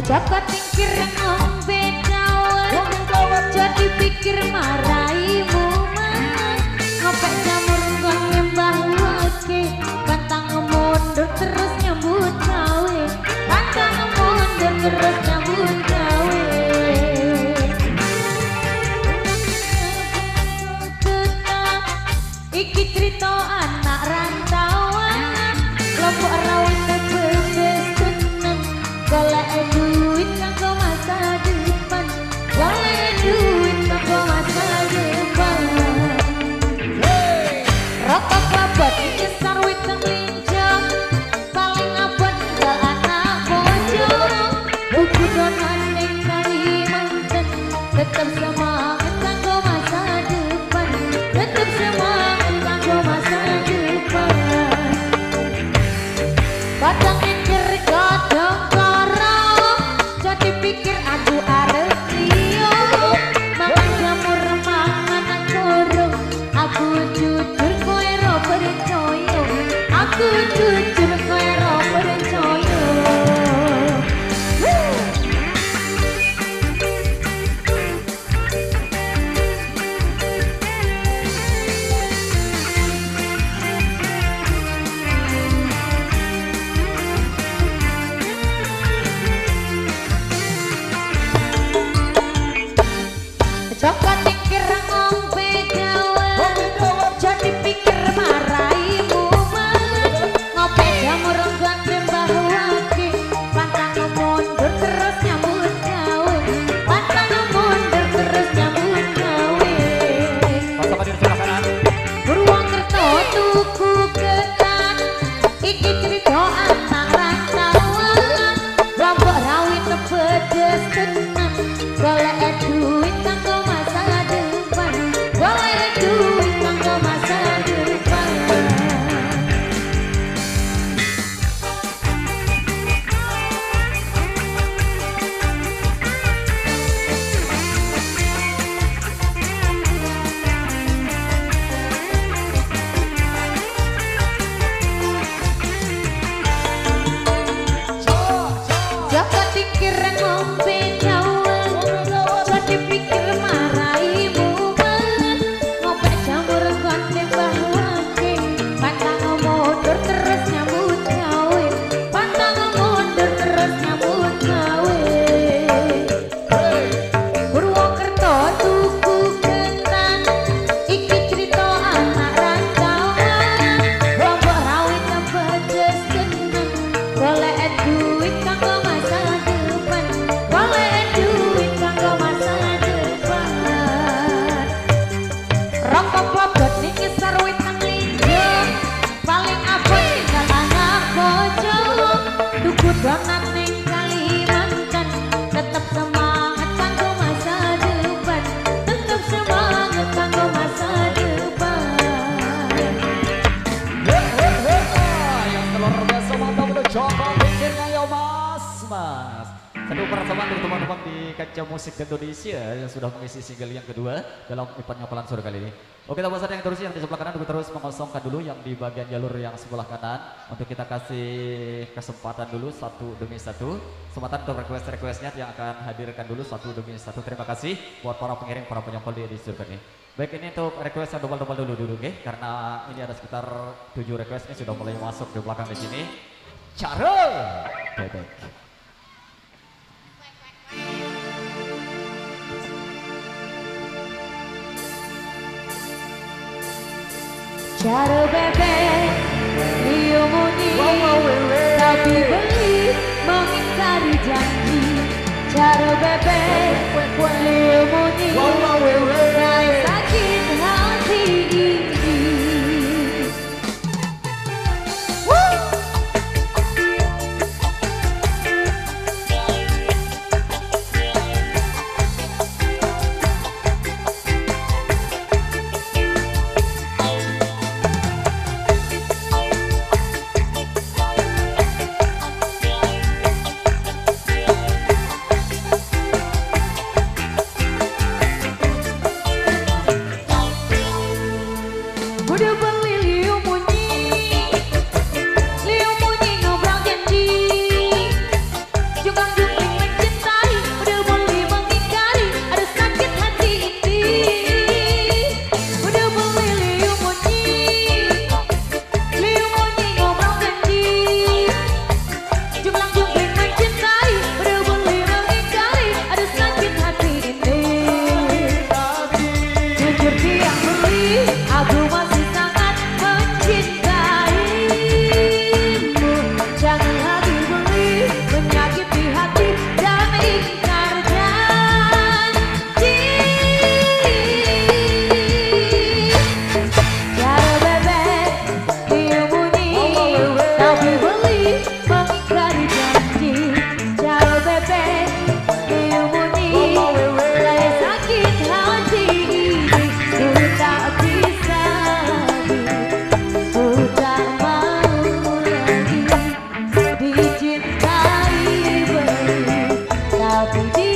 Joko tingkir ngombe dawet, jadi pikir marai mumet. Ngopek jamur nggon nyembah wake, pantang mundur terus nyambut gawe, pantang mundur terus nyambut gawe. Iki cerita anak rantauan, kelompok rawit bebes tenang, golek duit kanggo masa depan, golek duit kanggo masa depan. Rokok klabet nyesar weteng linjong, paling abot ninggal anak bojo. Buku donan ning Kalimantan, tetep semangat kanggo masa depan, tetep semangat kanggo masa depan. Kadang mikir kadang karo, jadi pikir aku arep liyo. Mangan jamur mangan kurung, aku jujur kowe ora percaya, aku jujur kowe ora percaya. Joko tingkir ngombe dawet, jadi pikir marai mumet. Ngope jamur nggon mbah wake, pantang mundur terus nyambut gawe, pantang mundur terus nyambut gawe. Purwokerto tuku ketan, iki cerita anak rantauan. Lombok rawit pedes tenan, golek duit kanggo masa depan, golek duit kanggo masa depan. Joko tingkir ngombe dawet, jadi pikir marai mumet. Ngopek jamur nggon mbah wake, pantang mundur terus nyambut gawe, pantang mundur terus nyambut gawe. Purwokerto tuku ketan, iki cerita anak rantauan. Lombok rawit pedes tenan, golek duit kanggo masa depan, golek duit kanggo masa depan. Rokok klobot ning ngisor weteng linjo, paling abot tinggal anak bojo. Tuku donat ning Kalimantan, tetep semangat kanggo masa depan, tetep semangat kanggo masa depan. Yang luar biasa mantap untuk Joko pikirnya ya mas, mas. Satu persamaan untuk teman-teman di kancah musik Indonesia yang sudah mengisi single yang kedua dalam event Ngapelan sore kali ini. Oke, tambah yang terus yang di sebelah kanan terus mengosongkan dulu yang di bagian jalur yang sebelah kanan untuk kita kasih kesempatan dulu satu demi satu. Kesempatan untuk request-requestnya yang akan hadirkan dulu satu demi satu. Terima kasih buat para pengiring, para penyongkol di surga ini. Baik, ini untuk request yang dobel-dobel dulu oke? Karena ini ada sekitar 7 request ini sudah mulai masuk di belakang di sini. Cara bebek. Cara bebek iyo muni, tapi beli mengingkari janji. Cara bebek iyo muni, saya sakit hati ini.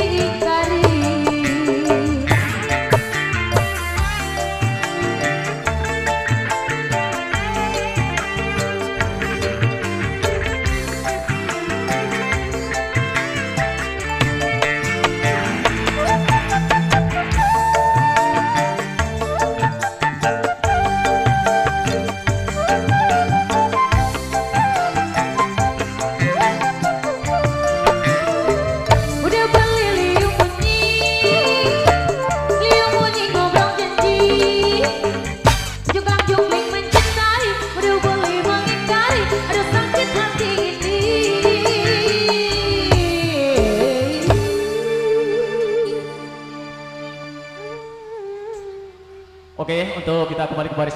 diingkari. Udah beli liu bunyi ngobrol janji, jungklang jungkling mencintai, udah boleh mengingkari, aduh sakit hati ini. Oke, untuk kita kembali ke baris.